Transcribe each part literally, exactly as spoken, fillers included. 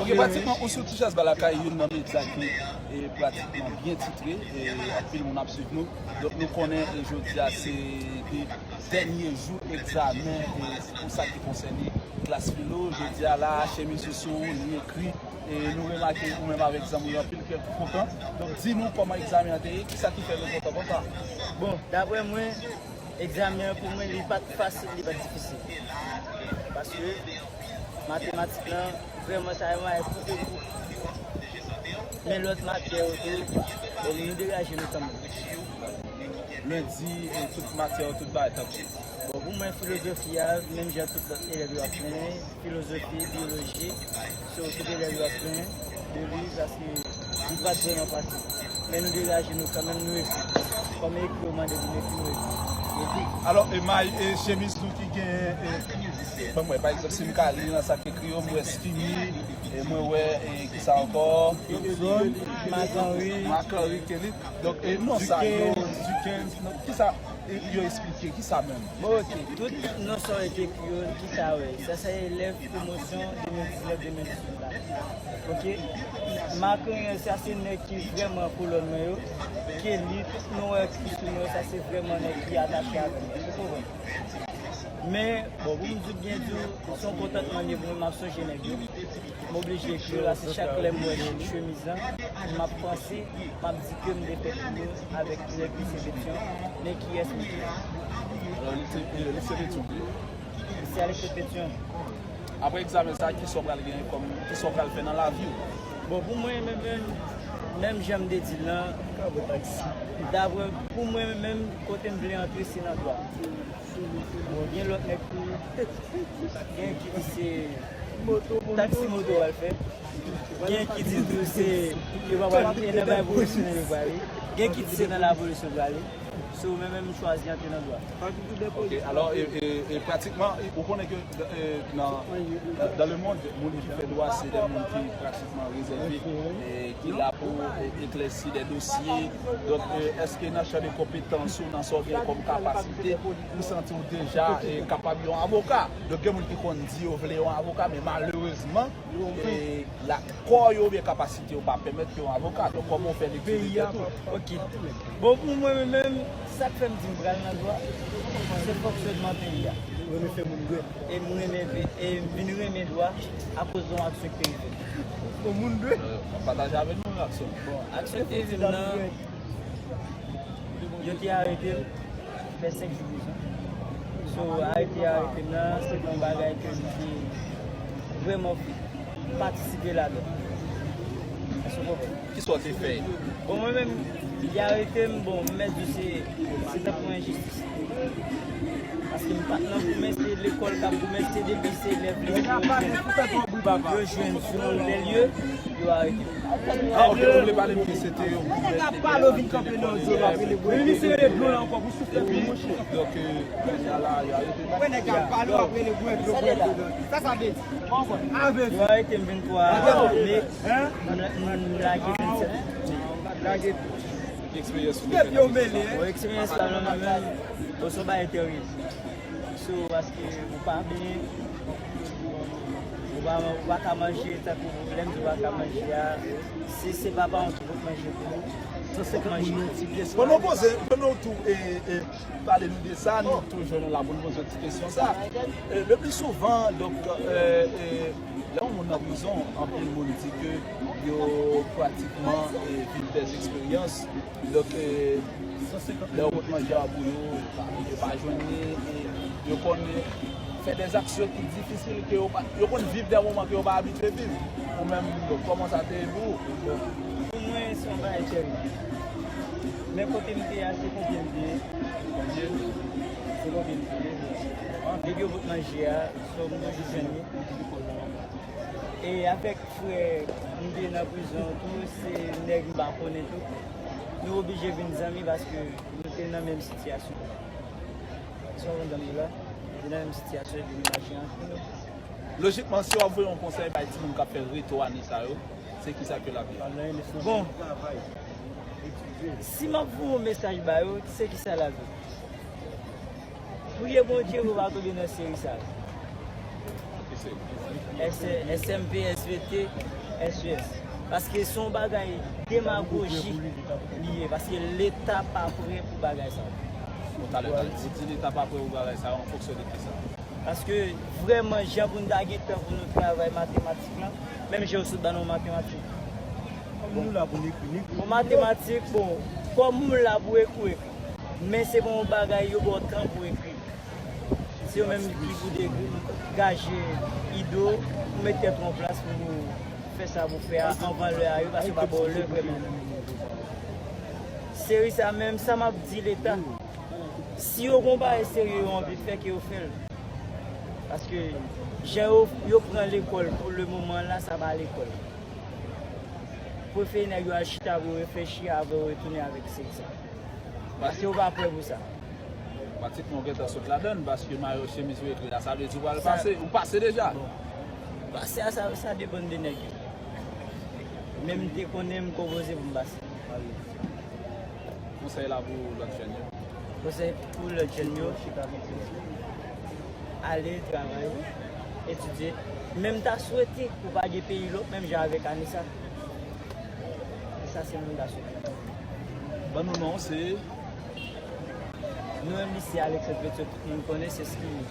Ok, pratikman, ou sou Tichès Balakay, youn nan medya ki, e, pratikman byen titre, e anpil moun ap swiv nou. Donk, nou konnen, e, jodi a se de dènye jou egzamen, e, pou sa ki konsène klas filo. Jodi a la, chemiz ou sou ou, li ekri, e nou remake ou menm avèk zanmi w anpil kè kontan. Donk, di nou kòman egzamen an te ye, kisa ki fè nou kontan konsa? Bon, daprè mwen, egzamen an pou mwen, li pa t fasil, li pa t difisil. Paske matematik lan, vrèman, sa yon bagay kout e kou. Men lòt matyè yo tou, bon, nou degaje nou kanmenm. Lendi, e, tout matyè yo, tout bagay tankou. Bon, pou mwen, filozofi a, menm jan tout lòt elèv yo ap plenyen, filozofi, biyoloji, so, tout elèv yo ap plenyen de li, paske li pa t vrèman fasil. Men nou degaje nou kanmenm, nou ekri. Kòm ekri yo mande pou nou ekri, nou ekri. Nou ekri. Alò, e may, e chemiz nou ki gen, e, ban m wè, pa egzanp, si m ka li nan sa k ekri yo, m wè skinny, e mwen wè, e, kisa ankò? Johnson, Marc-Henry. Marc-Henry Kelly. Donk, e non sa yo, Duquesne, non, kisa, e, yo eksplike, kisa menm? Bon, ok, tout non sa yo te ekri yo, kisa wè? Sa se elèv pwomosyon de mil diznèf de mil dizuit la. Ok? Marc-Henry, sa se nèg ki vrèman kolòn mwen yo. Kelly, tout non yo ki sou mwen yo, sa se vrèman nèg ki atache avè mwen. Ou konprann? Men, bon, pou m di w byen di w, se yon kontantman m ye pou mwen, m ap sonje nèg yo. M oblije ekri yo la, se chak lè m wè che-, chemiz lan, m ap panse, m ap di ke m te fè filo avèk nèg lise Petyon, men kiyès m te ye? Alò, lise, lise Petyon, wi. Lise Alexis Petyon. Apre egzamen sa, kisa w pral genyen kòm, kisa w pral fè nan lavi w? Bon, pou mwen, menm, menm, menm jan m te di l lan, daprè, pou mwen, menm kote m vle antre, se nan dwa. Bon, gen lòt nèg tou, gen ki di se taksi moto w al fè, gen ki di tou se yo pa pral, e nan bay pwofesyonèl yo prale, gen ki di se nan lapolis yo prale. So, mwen menm, m chwazi antre nan dwa. Ok, alò, e, e, e pratikman, e, ou konnen ke, e, nan, dans le monde, moun ki fè dwa, se de moun ki pratikman rezève, e, ki la pou, e, eklèsi de dosye. Donk, e, èske nan chan de konpetans ou, nan sa w gen kòm kapasite, ou santi w deja, e, kapab yon avoka? Donk, gen moun ki konn di yo vle yon avoka, men malerezman, e, la, kò yo oubyen kapasite yo pa pèmèt ke yon avoka. Donk, kòman w fè lekti de tèt ou? Ok. Bon, pou mwen menm, sa k fè m di m pral nan dwa, se fonksyònman peyi a. Renmen fè moun dwèt. E m renmen ve-, e m vin renmen dwa akoz de yon aksyon ki te rive m. Fè moun dwèt. E, pataje avèk nou aksyon. Bon, aksyon ki te rive m nan, yo te arete m, fè senk jou prizon. So, arete, arete m nan, se yon bagay ke m te vrèman patisipe ladan. Èske w konprann? Kisa w te fè? Bon, mwen menm, y arete m, bon, m mèt di w se, se tankou enjistis. Paske m pa t nan goumen, se lekòl k ap goumen, se depi se elèv lise yo jwenn, yo jwenn sou lè lye, yo arete m. Ah, ok, ou vle pale m ke se te yon goumen. Nèg ap pale, w vin kanpe nan dlo, w ap rele bwè dlo. Epi, donk, e, kounye a la, yo arete m. Wè nèg ap pale, w ap rele bwè dlo, bwè dlo. Sa sa vle di? Yo arete m venntwa me, m, m lage vennsèt me. Lage. Ki eksperyans ou te fè nan prizon sa? Bon, eksperyans pa m nan mwen menm, bon, se yon bagay terib. So, paske ou pa byen, ou pa, ou pa ka manje, tankou lè m di ou pa ka manje a, si se pa paran w ki pot manje pou ou, ou pot manje. Bon, nou poze, bon, nou tou, e, e, pale nou de sa, nou toujou nou la pou nou poze ti kesyon sa. E, le pli souvan, donk, e, e, lè yon moun nan prizon, anpil moun di ke yo pratikman, e, viv dè eksperyans. Donk, e, lè yo pot manje a pou yo, yo pa jwenn li, e, yo konn fè dè aksyon ki difisil, ke yo pa, yo konn viv dè moman ke yo pa abitye viv. Ou menm, donk, kòman sa te ye pou ou? Pou mwen, se yon bagay terib. Men kote m te a, se konbyen m te ye? Konbyen? Se konbyen m te ye? Depi yo pot manje a, so m toujou jwenn li. E avèk frè m te nan prizon tou, se nèg m pa konnen tou. Nou oblije vin zanmi paske nou te nan menm sitiyasyon. Èske w konprann zanmi la? Nou te nan menm sitiyasyon epi nou mache ansanm. Lojikman, si w ap voye yon konsèy bay timoun k ap fè reto ane sa yo, se kisa ke l ap ye? Bon, si m ap voye yon mesaj ba yo, se kisa l ap ye? Priye Bondye pou w pa tonbe nan seri sa yo. Ok, S M P, S V T, S E S. Paske se yon bagay demagojik li ye, paske Leta pa prè pou bagay sa yo. Bon, talè, talè, ou di Leta pa prè pou bagay sa yo, an fonksyon de ki sa? Paske vrèman, jan pou nou ta gen tan pou nou travay matematik lan, menm jan yo sot ban nou matematik. Kòm nou la pou n ekri, n ekri. Bon, matematik, bon, kòm ou la pou ekri, men se pa yon bagay yo ba w tan pou ekri. Se yo menm ki pou degaje ide w, pou met tèt ou an plas pou fè sa pou fè a anvan lè a, yo pa se pa ba w lè vrèman. Seri sa menm, sa m ap di Leta, si yo gon bagay serye yo anvi fè, ke yo fè l. Paske jan yo, yo pran lekòl pou le moman la, sa pa lekòl. Prefere nèg yo al chita pou yo reflechi avan yo retounen avèk seri sa. Paske yo pa prè pou sa. Pratikman, ou gentan sot ladann, paske mayo chemiz ou ekri la, sa vle di ou pral pase, ou pase deja. Bon. Pase a, sa, sa depann de nèg yo. Men m te konnen m konpoze pou m pase. Konsèy la pou lòt jèn yo. Konsèy pou lòt jèn yo, ale travay, etidye. Men m ta swete pou pa gen peyi lòk menm jan avèk Anisa. Se sa sèlman m ta swete. Ban nou non, se? Non m li se Alexandre Petit, tout moun konnen se Skini.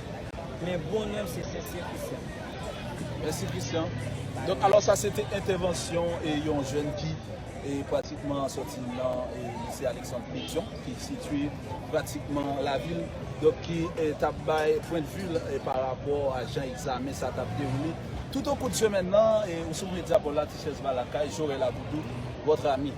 Men bon non m se Sensye Christian. Mèsi Christian. Donk, alò, sa se te entèvansyon e yon jèn ki e pratikman sòti nan e, lise Alexandre Pétion, ki sitiye pratikman lavil, donk ki e, t ap bay pwendvi l e, pa rapò a jan egzamen sa t ap dewoule. Tout o kou de semèn nan, e, ou sou Medya Pòl la, Tichèz Balakay, Jorel Aboudou, votre ami.